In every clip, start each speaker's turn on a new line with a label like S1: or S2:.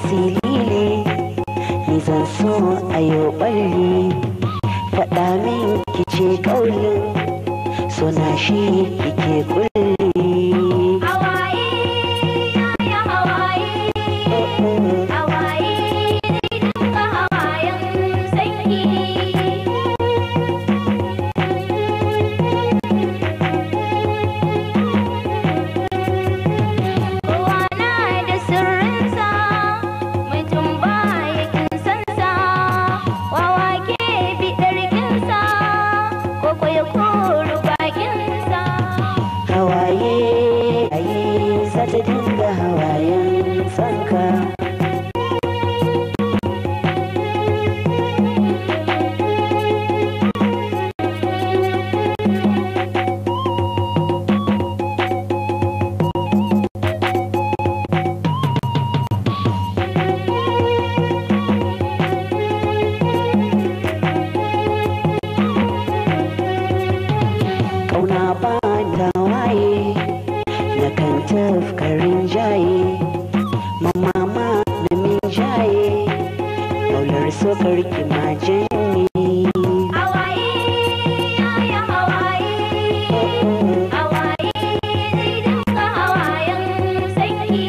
S1: Silili ni zan so a yau ɓalli, faɗa min kice ƙaulin suna shi kike kulli.
S2: Hawaye ya hawaye, hawaye zai dinga hawayen sanyi. Kowa na da sirrinsa, mutum ba ya kin sansa, wawa ke biɗar kinsa, ko ya koro bakinsa.
S1: Hawaye aye za ta dinga hawayen sanka. Kauna ba da waye na kan tafkarin jaye, mamama na min jaye, maular sokar ki ma janni.
S2: Hawaye ya hawaye, hawaye zai dinga hawayen sanyi.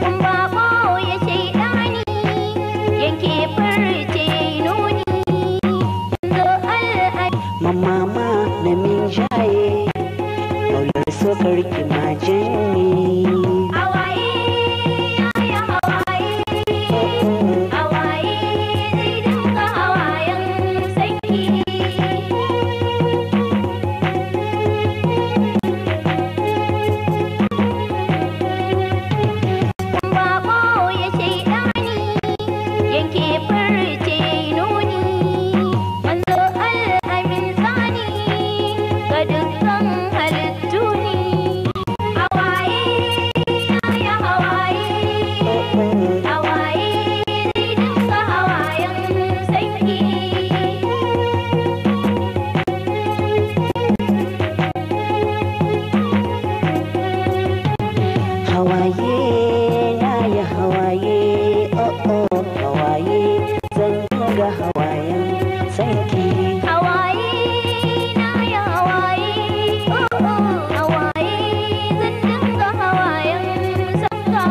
S2: Kun babo ya shaidani, yanke farce nuni, zo al'ad.
S1: Mamama na min jaye, maular sokar ki ma janni.
S2: Hawaye ya hawaye, hawaye zai dinga hawayen sanyi. Kun babo ya shaidani, yanke farce nuni, manzo al'amin tsani ga dukkan halittu ne. Hawaye ya hawaye, hawaye zai dinga hawayen sanyi.
S1: Hawaye na ya hawaye, oh oh hawaye, zan dinga hawayen sanki.
S2: Hawaye na ya hawaye, oh oh hawaye, zan dinga hawayen sanka.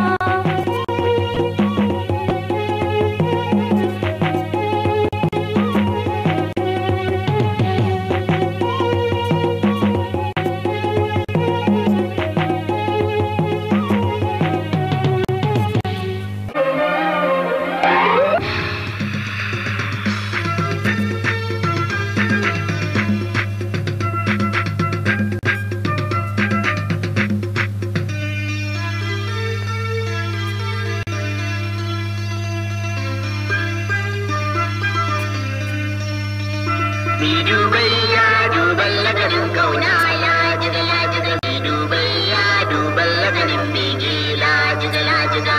S3: Mi dubayya duban lagarin kauna lajiga lajiga, mi dubayya duban lagarin bege lajiga lajiga.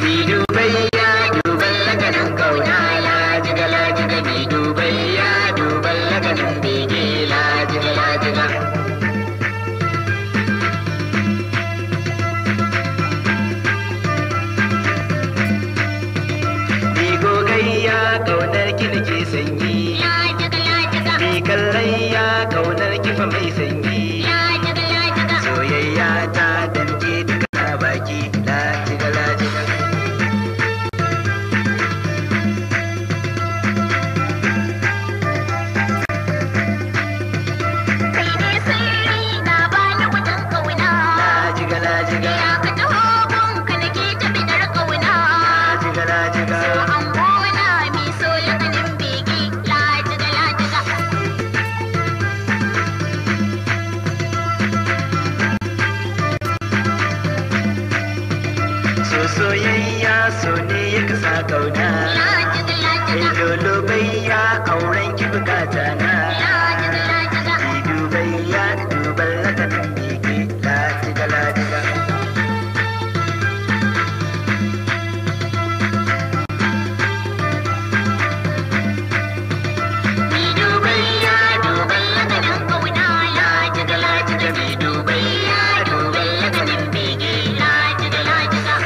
S3: Mi dubayya duban lagarin kauna lajiga lajiga, mi dubayya duban lagarin bege lajiga lajiga.
S4: Ni gogayya kaunar ki nake sanyi.
S3: Lajiga lajiga.
S4: Ni kallayya kaunar ki fa mai sanyi.
S3: Lajiga lajiga.
S4: Soyayya ta damke duka baki lajiga lajiga.
S3: Kai ne sirri na bani wajen.
S4: Soyayya so ne ya kasa kauna.
S2: Lajiga lajiga.
S4: Lolo bayya auren ki bukata na.
S2: Lajiga lajiga.
S4: Dubayya duban lakanin bege lajiga lajiga.
S3: Mi dubayya duban lakanin kauna lajiga lajiga mi dubayya duban lakanin bege lajiga lajiga.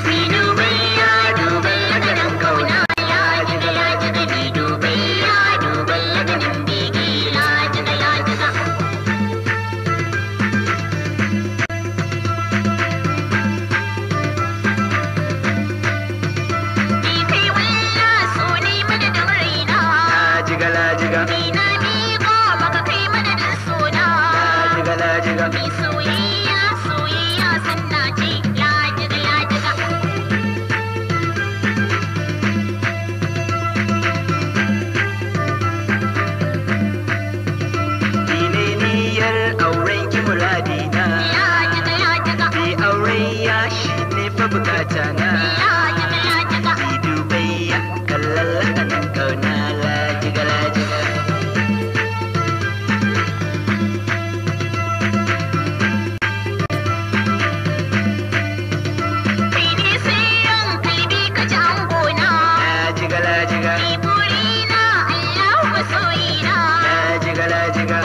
S3: Mi dubayya duban lakanin kauna lajiga lajiga mi dubayya duban lakanin bege lajiga lajiga. Ni kai walla so ne madadin raina.
S4: Lajiga lajiga.
S2: Ni na miƙo maka kai madadin sona.
S4: Lajiga lajiga.
S2: Ni soyayya soyayya sanna ce lajiga lajiga.
S4: Ni ne niyyar auren ki muradina.
S2: Lajiga lajiga.
S4: Bi auren ya shi ne fa bukata na.
S2: Lajiga lajiga.
S4: Bi dubayya kallon lakanin kauna lajiga lajiga.
S2: Kai ne sirrin kalbi ka ji angona.
S4: Lajiga lajiga.
S2: Ni burina Allahu masoyina.
S4: Lajiga lajiga.